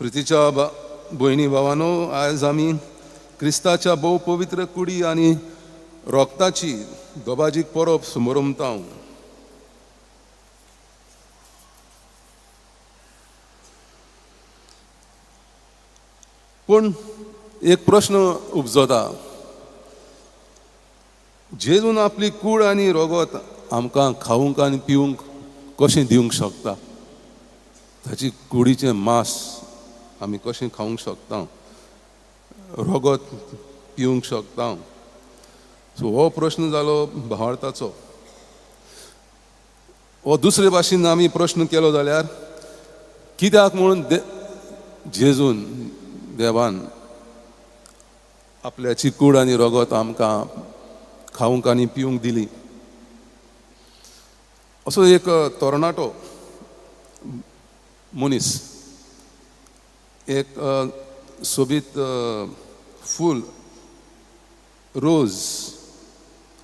प्रितीच्या भयणी भावानो, आयज आमी क्रिस्ताच्या भोव पवित्र कुडी आनी रोगताची दोबाजीक परब सुमरमता. पूण एक प्रश्न उपजता, जेजून आपली कूड आनी रोगत आमकां खावंक आनी पिवंक कशें दिवंक शकता? ताची कुडीचें मांस आमी कशें खावंक शकता, रोगत पिवंक शकता? सो हो प्रश्न जालो भावार्थाचो. हो दुसरे भाशेन आमी प्रश्न केलो जाल्यार कित्याक म्हणून जेजून देवान आपल्याची कूड आनी रोगत आमकां खावंक आनी पिवंक दिली? असो एक तरणाटो मनीस एक सोबीत फूल, रोज,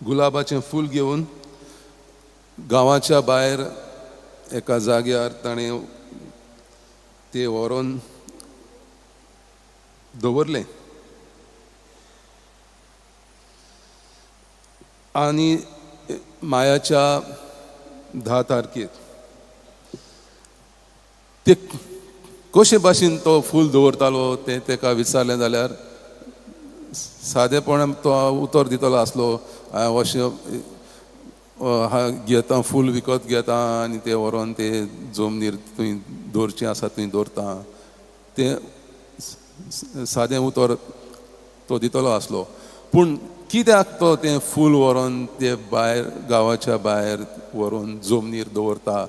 गुलाबाचें फूल घेवन गांवाच्या भायर एका जाग्यार ताणें तें व्हरून दवरलें आनी मायाच्या 10 तारखेर ते कशे भाशेन तो फूल दवरतालो तें ताका विचारलें जाल्यार सादेपणान तो उतर दितलो आसलो, हांव अशें घेता, फूल विकत घेता आनी तें व्हरोन ते जमनीर थंय दवरचें आसा थंय दवरता, तें सादें उतर तो दितलो आसलो. पूण कित्याक तो तें फूल व्हरोन ते भायर गांवाच्या भायर व्हरोन जमनीर दवरता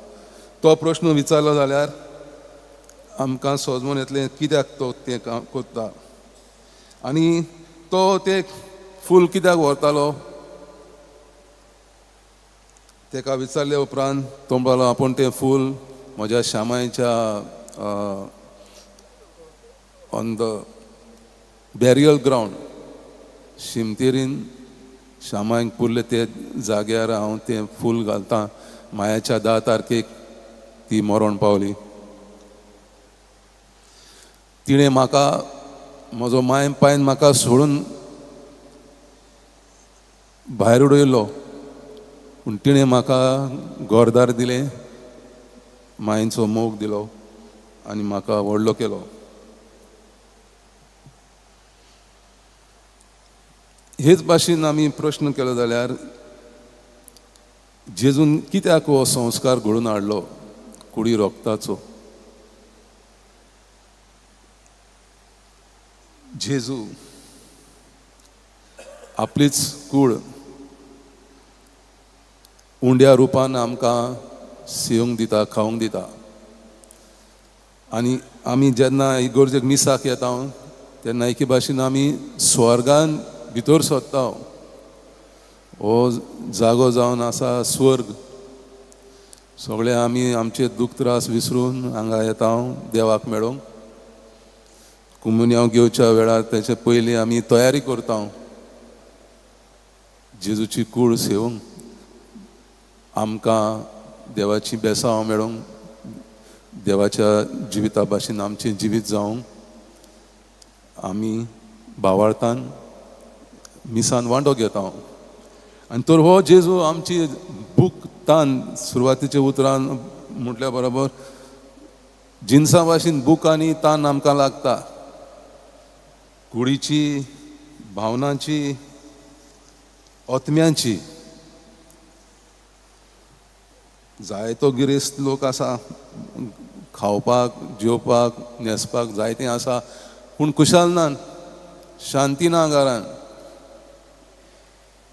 तो प्रश्न विचारलो जाल्यार आमकां समजून येतलें कित्याक तो तें काम करता आनी तो तें फूल कित्याक व्हरतालो. ताका विचारले उपरांत तो म्हणपालो, आपूण तें फूल म्हज्या शामायच्या ऑन the burial ground शिमतेरीन शामायक पुरले ते जाग्यार हांव तें फूल घालतां. मायाच्या 10 तारखेक ती मरण पावली. तिणें म्हाका, म्हजो माय पायन म्हाका सोडून भायर उडयलो, पूण तिणें म्हाका घरदार दिलें, मायेचो मोग दिलो आनी म्हाका व्हडलो केलो. हेच भाशेन आमी प्रश्न केलो जाल्यार जेजून कित्याक हो संस्कार घडोवन हाडलो कुडी रोगताचो? जेजू आपलीच कूड उंड्या रुपान आमकां सेवंक दिता, खावंक दिता आनी आमी जेन्ना इगर्जेक मिसाक येता तेन्ना एके भाशेन आमी स्वर्गान भितर सोदता. हो जागो जावन आसा स्वर्ग. सगळे आमी आमचे दुख त्रास विसरून हांगा येता देवाक मेळोंक. कुमुन्यांव घेवच्या वेळार तेचे पयलीं आमी तयारी करता जेजूची कूड सेवंक, आमकां देवाची बेसांव मेळोंक, देवाच्या जिविता भाशेन आमचें जिवीत जावंक आमी भावार्थान मिसान वांटो घेता. आनी तर हो जेजू आमची भूक तान सुरवातीच्या उतरान म्हटल्या बरोबर जिनसां भाशेन भूक आनी तान आमकां लागता, कुडीची, भावनांची, आत्म्यांची. जायतो गिरेस्त लोक आसा, खावपाक, जेवपाक, न्हेसपाक जायतें आसा, पूण खुशाल ना, शांती ना घरान,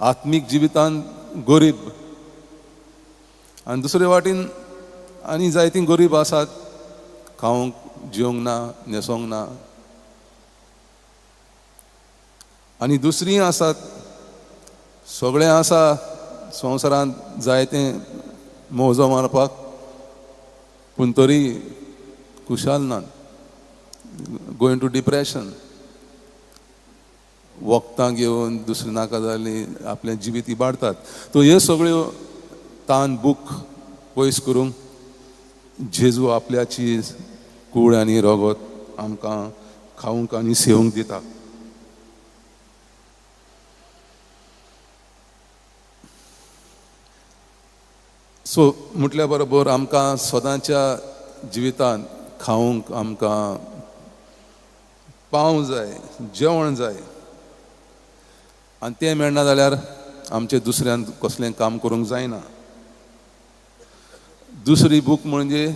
आत्मीक जिवितान गरीब. आनी दुसरे वाटेन आनी जायतीं गरीब आसात, खावंक जेवंक ना, न्हेसोंक ना. आनी दुसरीं आसात, सगळें आसा संवसारांत जायतें मोजो मारपाक, पूण तरी खुशाल ना, गोयिंग टू डिप्रेशन, वखदां घेवन दुसरी नाका जालीं आपलें जिवीत इबाडतात. तो ह्यो सगळ्यो तान भूक पयस करूंक जेजू आपल्याची कूड आनी रगत आमकां खावंक आनी सेवंक दिता. सो म्हटल्या बरोबर आमकां सदांच्या जिवितांत खावंक आमकां पाव जाय, जेवण जाय आनी तें मेळना जाल्यार आमचें दुसऱ्यान कसलें काम करूंक जायना. दुसरी बूक म्हणजे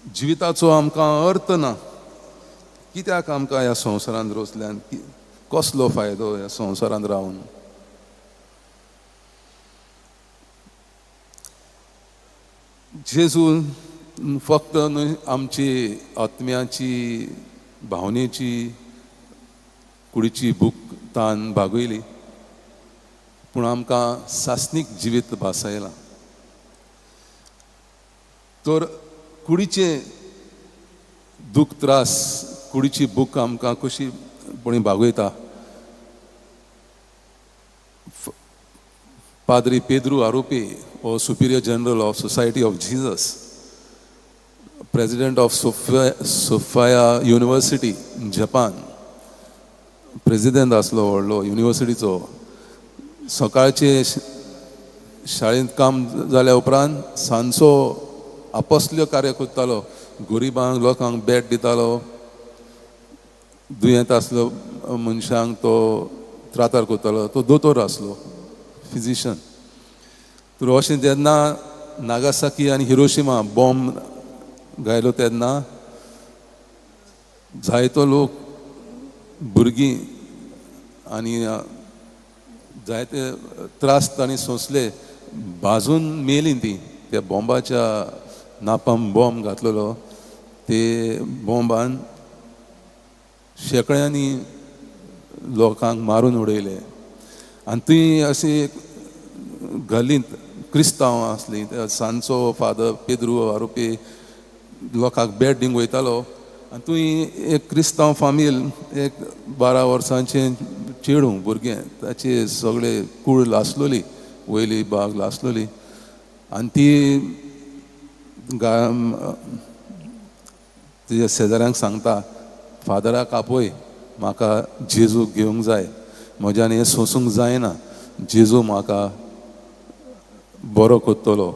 जिविताचो आमकां अर्थ ना. कित्याक आमकां ह्या संवसारांत रोसल्यान कसलो फायदो ह्या संवसारांत रावन? जेजून फक्त न्हय आमची आत्म्याची, भावनेची, कुडीची भूक तान भागयली, पूण आमकां सासणीक जिवीत भासायलां. तर कुडीचे दूख त्रास, कुडीची भूक आमकां कशी पणी भागयता. पाद्री पेद्रू आरोपी हो superior general of Society of Jesus, president of Sophia University Japan, president आसलो व्हडलो युनिवर्सिटीचो. सकाळचे शाळेंत काम जाल्या उपरांत सांजचो आपसल्यो कार्य करतालो, गरिबांक लोकांक बेट दितालो, दुयेंत आसलो मनशांक तो त्रातार करतालो. तो दोतोर आसलो, फिजिशन. तर अशें जेन्ना नागासाकी आनी हिरोशिमा बॉम्ब घायलो तेन्ना जायतो लोक, भुरगीं आनी जायते त्रास तांणी सोंसले, भाजून मेलीं ती. त्या बॉम्बाच्या नापाम बॉम्ब घातलेलो, ते बॉम्बान शेकड्यांनी लोकांक मारून उडयले. आनी ती अशी गलींत क्रिस्तांव आसली, सांजचो फादर पेद्रू आरोपी लोकांक बेट दिवंक वयतालो आनी थंय एक क्रिस्तांव फामील, एक 12 वर्सांचें चेडूं भुरगें, ताचे सगळे कूळ लासलोली, वयली बाग लासलोली आनी ती तिच्या शेजाऱ्यांक सांगता, फादराक आपय, म्हाका जेजू घेवंक जाय, म्हज्यान हें सोंसूंक जायना, जेजू म्हाका बरो करतलो,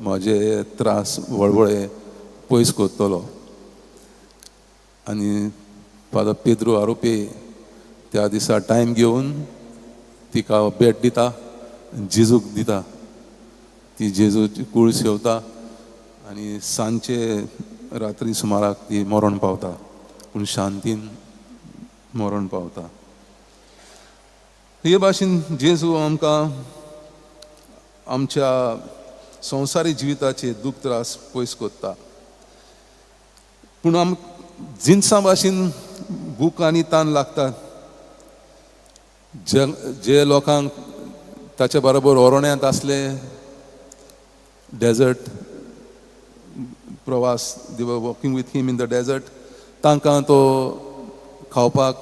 म्हजे त्रास वळवळे पयस करतलो. आनी फादर पेद्रू आरोपी त्या दिसा टायम घेवन तिका भेट दिता, जेजूक दिता. ती जेजूची कूळ सेवता आनी सांजचे रात्री सुमाराक ती मरण पावता, पूण शांतीन मरण पावता. हे भाशेन जेजू आमकां आमच्या संवसारी जिविताचे दूख त्रास पयस करता. पूण आमकां जिनसां भाशेन भूक आनी तान लागतात. जे लोकांक ताचे बरोबर ओरोण्यांत आसले, डेजर्ट प्रवास, they were walking with him in the desert, तांकां तो खावपाक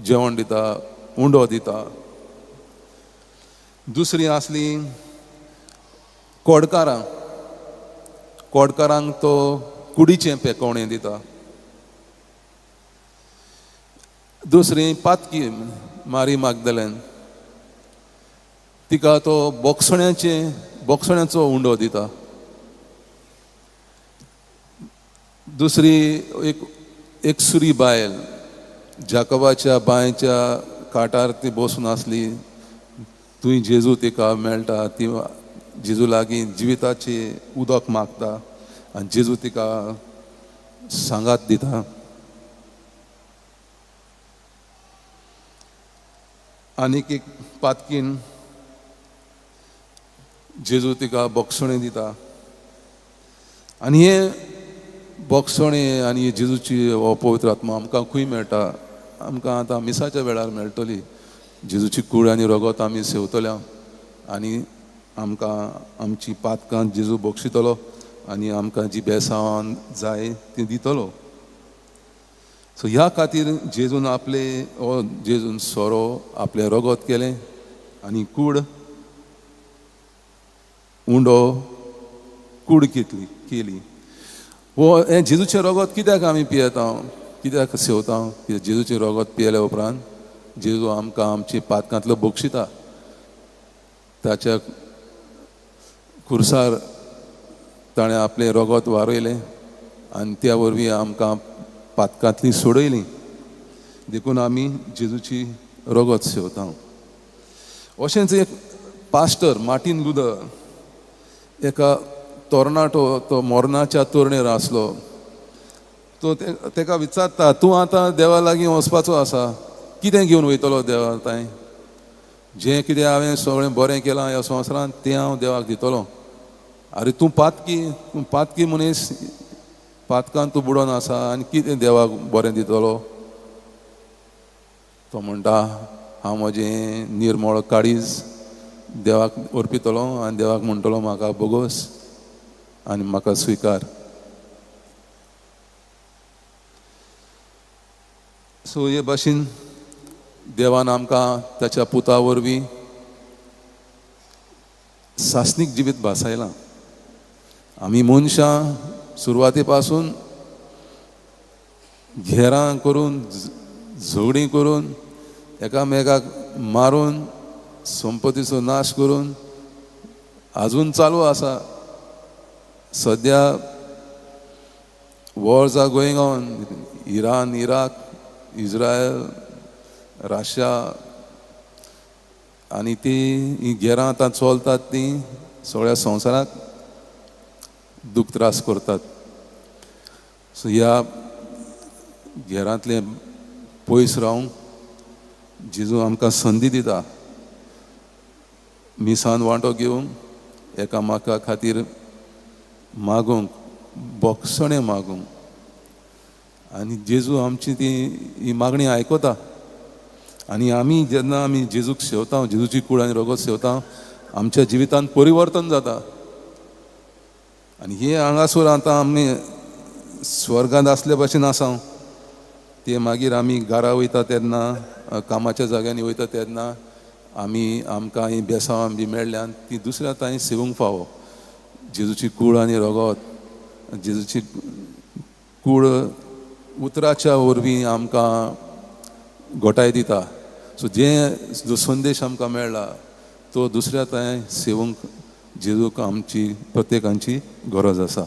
जेवण दिता, उंडो दिता. दुसरी आसली कोडकारां, कोडकारांक तो कुडीचें पेकोवणें दिता. दुसरी पातकी मारी मागदलेन, तिका तो बोगसण्याचो उंडो दिता. दुसरी एक सुरी बायल, जाकोबाच्या बांयच्या काटार ती बसून आसली, थंय जेजू तिका मेळटा, ती जेजू लागीं जिविताचें उदक मागता आनी जेजू तिका सांगात दिता. आनीक एक पातकीन जेजू तिका बोगसणें दिता. आनी हे बोगसणें आनी जेजूची हो पवित्र आत्मा आमकां खंय मेळटा? आमकां आतां मिसाच्या वेळार मेळटली. जेजूची कूड आनी रगत आमी सेवतल्या आनी आमकां आमची पातकां जेजू बक्षितलो आनी आमकां जी बेसांवान जाय ती दितलो. सो ह्या खातीर जेजून आपले हो जेजून सोरो आपलें रगत केलें आनी कूड उंडो कूड केली. हो हें जेजूचें रगत कित्याक आमी पियेता, कित्याक सेवता? कित्याक जेजूचें रगत पियेल्या उपरांत जेजू आमकां आमची पातकांतलो बक्षिता. ताच्या खुर्सार ताणें आपलें रगत वारयलें आनी त्या वरवीं आमकां पातकांतली सोडयली. देखून आमी जेजूची रगत सेवता. अशेंच एक पास्टर मार्टीन लुथर, एका तरणाटो, तो मरणाच्या तरणेर आसलो. तो तेका विचारता, तूं आतां देवा लागीं वचपाचो आसा, कितें घेवन वयतलो देवा तांय? जें कितें हांवें सगळें बरें केलां ह्या संवसारांत तें हांव देवाक दितलो. आरे तूं पातकी, तूं पातकी मनीस, पातकान तूं बुडोन आसा आनी कितें देवाक बरें दितलो? तो म्हणटा, हांव म्हजें निर्मळ काळीज देवाक अर्पितलो आनी देवाक म्हणटलो म्हाका बोगोस आनी म्हाका स्विकार. सो हे भाशेन देवान आमकां ताच्या पुता वरवीं सासणीक जिवीत भासायलां. आमी मनशां सुरवाते पासून घेरां करून, झगडीं करून, एकामेकाक मारून, संपत्तीचो नाश करून आजून चालू आसा. सद्या wars are going on, Iran, Iraq, Israel, Russia, आनी ती घेरां आतां चलतात ती सगळ्या संवसाराक दूख त्रास करतात. सो ह्या घेरांतलें पयस रावंक जेजू आमकां संदी दिता. मिसान वांटो घेवंक, एकामेका खातीर मागूंक, बोगसणें मागूंक. आनी जेजू आमची ती ही मागणी आयकता. आनी आमी जेन्ना आमी जेजूक सेवता, जेजूची कूड आनी रगत सेवता, आमच्या जिवितांत परिवर्तन जाता. आनी हे हांगासर आतां आमी स्वर्गांत आसले भशेन आसा. ते मागीर आमी घरा वयता तेन्ना, कामाच्या जाग्यांनी वयता तेन्ना आमी आमकां ही बेसांवां बी मेळ्ळ्यान ती दुसऱ्या तांय सेवूंक फावो. जेजूची कूड आनी रगत, जेजूची कूड उतराच्या वरवीं आमकां घटाय दिता. सो जें जो संदेश आमकां मेळ्ळा तो दुसऱ्या तांय सेवूंक जेजूक आमची प्रत्येकांची गरज आसा.